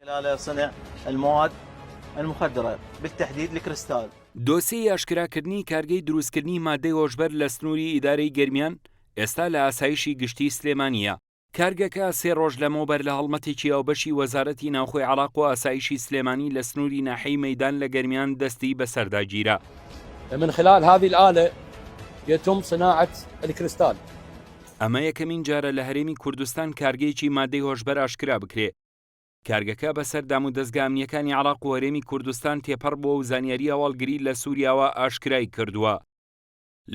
خلال صنع المواد المخدرة بالتحديد الكريستال. دۆسیەی ئاشکراکردنی کارگەی دروستکردنی مادەی هۆشبەر لە سنووری ئیدارەی گەرمیان ئێستا لە ئاسایشی گشتی سلێمانییە. کارگەکە سێ ڕۆژ لەمەوبەر لە هەڵمەتێکی هاوبەشی وەزارەتی ناوخۆی عێراق و ئاسایشی سلێمانی لە سنووری ناحیەی مەیدان لە گەرمیان دەستی بەسەردا گیرا. من خلال هذه الآلە يتم صناعة الكريستال. ئەمە یەکەمین جارە لە هەرێمی کوردستان کارگەیەکی مادەی هۆشبەر ئاشکرا بکرێ. کارگەکە بەسەر دامودەزگا ئەمنییەکانی عێراق و هەرێمی کوردستان تێپەڕ بووە و زانیاری هەواڵگری لە سووریاوە ئاشکرای کردووە.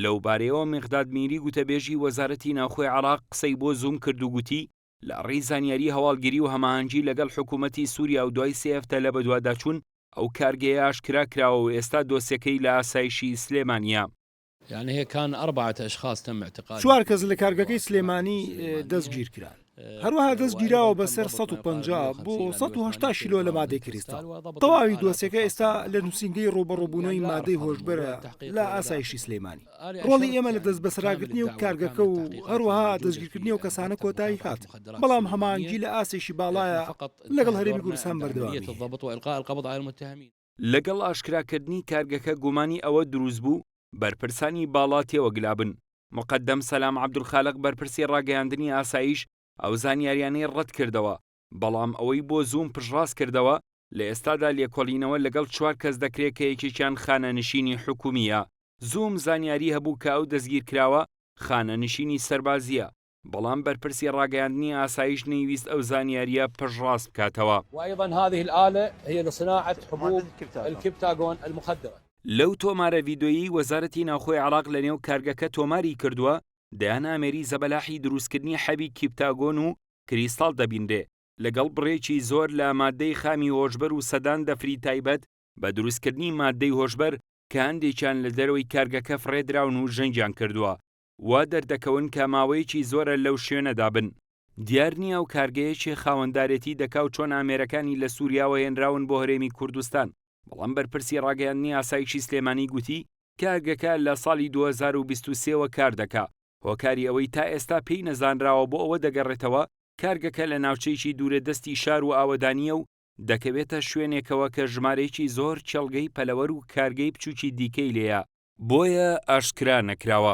لەوبارەیەوە میقداد میری گوتەبێژی وەزارەتی ناوخۆی عێراق قسەی بۆ زووم کرد و گوتی، لە ڕێی زانیاری هەواڵگری و هەماهەنگی لەگەڵ حکوومەتی سووریا و دوای سێ هەفتە لە بەدواداچوون، ئەو کارگەیە ئاشکرا کراوە و ئێستا دۆسیەکەی لە ئاسایشی سلێمانییە. چوار کەس لە کارگەکەی سلێمانی دەستگیرکران، هەروەها دەستگیراوە بەسەر 150 بۆ 180 کیلۆ لە مادەی کریستاڵ. تەواوی دۆسیەکە ئێستا لە نووسینگەی ڕووبەڕووبوونەوەی مادەی هۆشبەرە لە ئاسایشی سلێمانی. ڕۆڵی ئێمە لە دەستبەسەراگرتنی ئەو کارگەکە و هەروەها دەستگیرکردنی ئەو کەسانە کۆتایی هات، بەڵام هەماهەنگی لە ئاستێکی باڵایە لەگەڵ هەرێمی کوردستان بەردەوامی هەیە. لەگەڵ ئاشکراکردنی کارگەکە گومانی ئەوە دروستبوو بەرپرسانی باڵا تێوەگلابن. موقەدەم سەلام عەبدولخالق بەرپرسی ڕاگەیاندنی ئاسایش ئەو زانیاریانەی ڕەتکردەوە، بەڵام ئەوەی بۆ زووم پشتڕاست کردەوە، لە ئێستادا لێکۆڵینەوە لەگەڵ چوار کەس دەکرێ کە یەکێکیان خانەنشینی حکومییە. زووم زانیاری هەبوو کە ئەو دەستگیرکراوە خانەنشینی سەربازییە، بەڵام بەرپرسی ڕاگەیاندنی ئاسایش نەیویست ئەو زانیارییە پشتڕاست بکاتەوە. وأيضا هذه الآلە هی لصناعة حبوب الكبتاغون المخدرە. لەو تۆمارە ڤیدۆییەی وەزارەتی ناوخۆی عێراق لەنێو کارگەکە تۆماری کردووە، دەیان ئامێری زەبەلاحی دروستکردنی حەبی کیپتاگۆن و کریستاڵ دەبینرێ، لەگەڵ بڕێکی زۆر لە ماددەی خامی هۆشبەر و سەدان دەفری تایبەت بە دروستکردنی ماددەی هۆشبەر کە هەندێکیان لە دەرەوەی کارگەکە فڕێدراون و ژەنگیان کردووە. وا دەردەکەون کە ماوەیەکی زۆرە لەو شوێنەدا بن. دیار نییە ئەو کارگەیە کێ خاوەندارێتی دەکا و چۆن ئامێرەکانی لە سووریاوە هێنراون بۆ هەرێمی کوردستان، بەڵام بەرپرسی ڕاگەیاندنی ئاسایشی سلێمانی گوتی، کارگەکە لە ساڵی 2023 وە کار دەکا، هۆکاری ئەوەی تا ئێستا پێی نەزانراوە بۆ ئەوە دەگەڕێتەوە کارگەکە لە ناوچەیەکی دوورە دەستی شار و ئاوەدانییە و دەکەوێتە شوێنێکەوە کە ژمارەیەکی زۆر کێڵگەی پەلەوەر و کارگەی بچووکی دیکەی لێیە، بۆیە ئاشکرا نەکراوە.